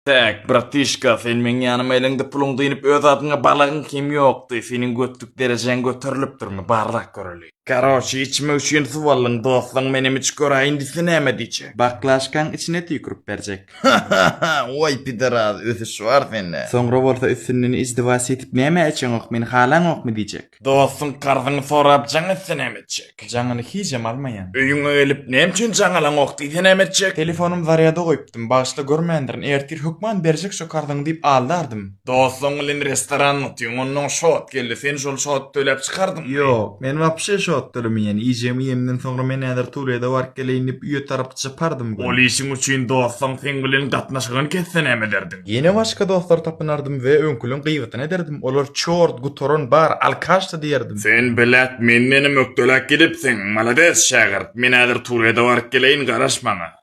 Täk, bratişka, sen meň ýanyma eliňde puluň dynyp öz adyňa balagyň hem ýokdy, seniň götlük derejäň göterilipdirmi, barlap göreli. Karoçe, içmek üçin suw aldyň, dostlaň menem içip göräýin diýse näme diýjek? Baklaşkaň içine tüýkürip berjek. Ha-ha-ha, waý pideraz, ösüş bar sende. Soňra bolsa üstünden izdiwaç etip nämä içeňok, meni halaňokmy diýjek. Dostuň karzyňy sorap jaň etse näme etjek? Jaňyny hijem almaýan. Öýüňe gelip näme üçin jaň alaňok diýse näme etjek? Telefonym zarýada goýupdym, bagyşla görmändirin, ertir hökman berjek şo karzyňy diýip aldardym. Dostuň bilen restoranda otyň, onnoň şot geldi, sen şol şoty töläp çykardyňmy? Ýok, men wapşe şot tölemeýän, iýjegimi iýemden soňra men häzir tuwlede baryp geleýin diýip öýe tarap çypardym göni. Ol işiň üçin dostuň seň bilen gatnaşygyny kesse näme ederdiň? Ýene başga dostlar tapynardym we öňküleň gyýbatyny ederdim, olar çort, gutaran bar, alkaşdy diýerdim. Sen bilet mendenem ökdeläk gidipsiň, malades şägirt, men häzir Turede baryp geleýin garaş maňa.